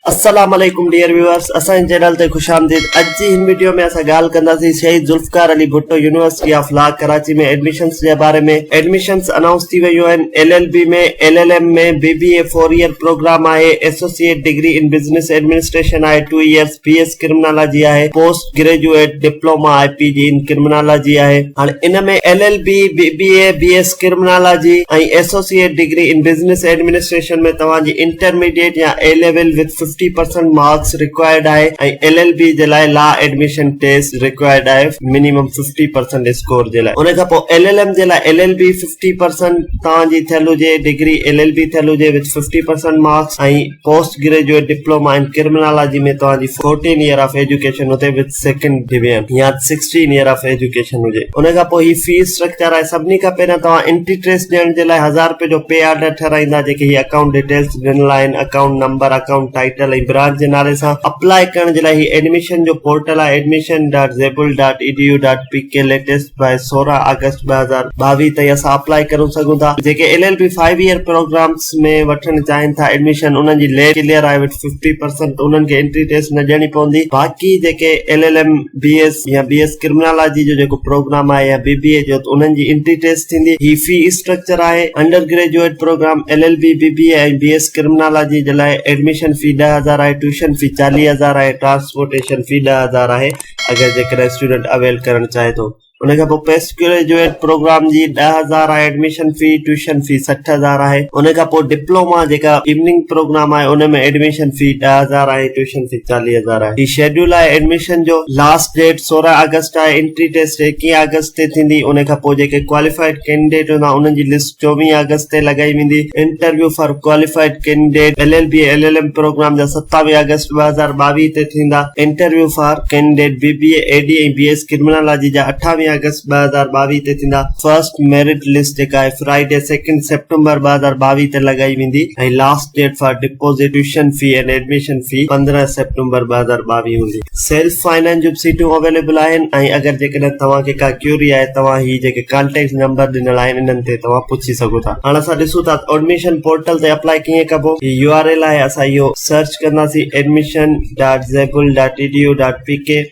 السلام عليڪم dear viewers اسان جي چينل تي خوش آمديد اڄ جي هن وڊيو ۾ اسان ڳالهه ڪنداسين Shaheed Zulfiqar Ali Bhutto university of law Karachi ۾ admissions جي باري ۾ ايڊميشنس انائونس ٿي ويون آهن L L B ۾ L L M ۾ B B A four year programme آهي associate degree in business administration آهي 2 ايئرس بي ايس ڪرمنالاجي آهي post graduate diploma آهي P جي ان ڪرمنالاجي آهي هاڻي ان ۾ L L B, B B A, B S criminology ۽ associate degree in business administration ۾ توهان جي intermediate يا A level with fifty percent marks required آهي ۽ L L B جي لاء لا ايڊميشن ٽيسٽ رڪوائرڊ آهي منيمم ففٽي پرسنٽ اسڪور جي لاء ان کان پوء ايل ايل ايم جي لاء L L B fifty percent توهان جي ٿيل هجي ڊگري ايل ايل بي ٿيل هجي with fifty percent marks ۽ post graduate diploma in criminology ۾ توهان جي فورٽين ايئر آف ايجوڪيشن هتي وٿ سيڪنڊ ڊويزن يا سڪسٽين ايئر آف ايجوڪيشن هجي ان کان پوء هي في اسٽرڪچر آهي سڀني کان پهريان توهان انٽري ٽيسٽ ڏيڻ جي لاء هزار روپيه جو پي آرڊر ٺهرائيندا جيڪي هي اڪائونٽ ڊيٽيلز ڏنل آهن account number account title ۽ branch جي نالي سان اپلاء ڪرڻ جي لاء هي ايڊميشن جو پورٽل آهي admission dot xebul dot E D U dot P K latest by 16 August 2022 تائين اسان اپلاء ڪرون سگهون ٿا جيڪي L L B five year programmes ۾ وٺڻ چاهين ٿا ايڊميشن انهن جي ليٽ ڪليئر آهي وٿ ففٽي پرسنٽ انهن کي انٽري ٽيسٽ نه ڏيڻي پوندي باقي جيڪي L L M B S يا بي ايس ڪرمنالاجي جو جيڪو پروگرام آهي يا بي بي اي جو ته انهن جي انٽري ٽيسٽ ٿيندي هي في اسٽرڪچر آهي undergraduate programme L L B B B A ۽ B S criminology جي لاء ايڊميشن في 10000 آهي ٽيوشن في 40000 آهي ٽرانسپورٽيشن في 10000 آهي اگر جيڪڏهن اسٽوڊنٽ اويل ڪرڻ چاهي ٿو ان کان پوء پوسٽ گريجوئيٽ پروگرام جي 10000 آهي ايڊميشن في ٽيوشن في 60000 آهي ان کان پوء ڊپلوما جيڪا ايوننگ پروگرام آهي ان ۾ ايڊميشن في 10000 آهي ٽيوشن في 40000 آهي هي شيڊيول آهي ايڊميشن جو لاسٽ ڊيٽ 16 آگسٽ آهي انٽري ٽيسٽ 21 آگسٽ تي ٿيندي ان کان پوء جيڪي ڪواليفائيڊ ڪينڊيڊيٽ هوندا انهن جي لسٽ 24 آگسٽ تي لڳائي ويندي interview for qualified candidate L L B L L M programme جا 27 آگسٽ 2022 تي ٿيندا interview for candidate B B A A D ۽ B S criminology جا 28 آگسٽ 2022 تي ٿيندا. فرسٽ ميرٽ لسٽ جيڪا آهي فرائيڊي سيڪنڊ سيپٽمبر 2022 تي لڳائي ويندي ۽ last date for deposit tuition fee and admission fee 15 September 2022 هوندي. سيلف فائنانس جون به سيٽون اويليبل آهن ۽ اگر جيڪڏهن توهان کي ڪا ڪيوري آهي توهان هي جيڪي ڪانٽيڪٽ نمبر ڏنل آهن انهن تي توهان پڇي سگهو ٿا. هاڻ اسان ڏسون ٿا ته ايڊميشن پورٽل تي اپلائي ڪيئن ڪبو. هي يو آر ايل آهي اسان اهو سرچ ڪنداسين admission dot xebul dot E D U dot P K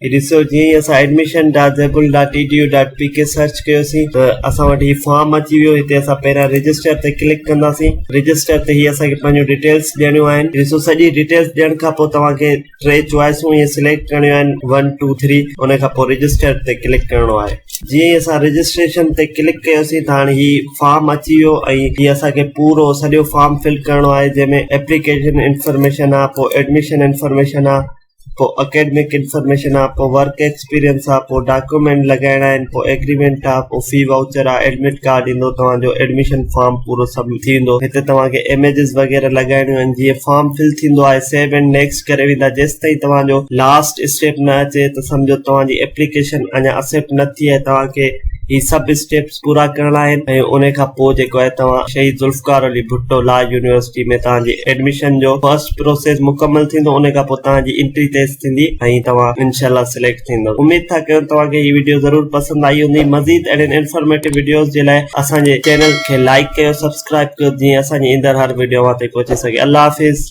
هي ڏسو جيئن ئي اسان admission dot xebul dot E D U dot P K search ڪيوسين ته اسان وٽ هي فارم اچي ويو هتي اسان پهريان رجسٽر تي ڪلڪ ڪنداسين رجسٽر تي هي اسان کي پنهنجون ڊيٽيلس ڏيڻيون آهن ڏسو سڄي ڊيٽيلس ڏيڻ کان پوء توهان کي ٽي چوائسون ائين سليڪٽ ڪرڻيون آهن ون ٽو ٿري ان کان پوء رجسٽر تي ڪلڪ ڪرڻو آهي جيئن ئي اسان رجسٽريشن تي ڪلڪ ڪيوسين ته هاڻي هي فارم اچي ويو ۽ هي اسان کي پورو سڄو فارم فل ڪرڻو آهي جنهن ۾ ايپليڪيشن انفارميشن آهي پوء ايڊميشن انفارميشن آهي پوء اڪيڊمڪ انفارميشن آ، پوء ورڪ ايڪسپيرينس آ، پوء ڊاڪيومينٽ لڳائڻا آهن، پوء ايگريمينٽ آ، پوء في وائوچر آ، ايڊمٽ ڪارڊ ايندو توهان جو ايڊميشن فارم پورو سڀ ٿي ويندو هتي توهان کي اميجز وغيره لڳائڻيون آهن جيئن فارم فل ٿيندو آهي سيو اينڊ نيڪسٽ ڪري ويندا جيستائين توهان جو لاسٽ اسٽيپ نه اچي ته سمجهو توهان جي ايپليڪيشن اڃا اسيپٽ نه ٿي آهي توهان کي هي سڀ اسٽيپس پورا ڪرڻا آهن ۽ ان کان پوء جيڪو آهي توهان شهيد ذوالفقار علي ڀٽو لا يونيورسٽي ۾ توهان جي ايڊميشن جو فرسٽ پروسيس مڪمل ٿيندو ان کان پوء توهان جي انٽري ٽيسٽ ٿيندي ۽ توهان انشاء الله سليڪٽ ٿيندو اميد ٿا ڪيون توهان کي هي وڊيو ضرور پسند آئي هوندي مزيد اهڙين انفارميٽو وڊيوز جي لاء اسان جي چينل کي لائڪ ڪيو سبسڪرائب ڪيو جيئن اسان جي ايندڙ هر وڊيو اوهان تائين پهچي سگهي الله حافظ.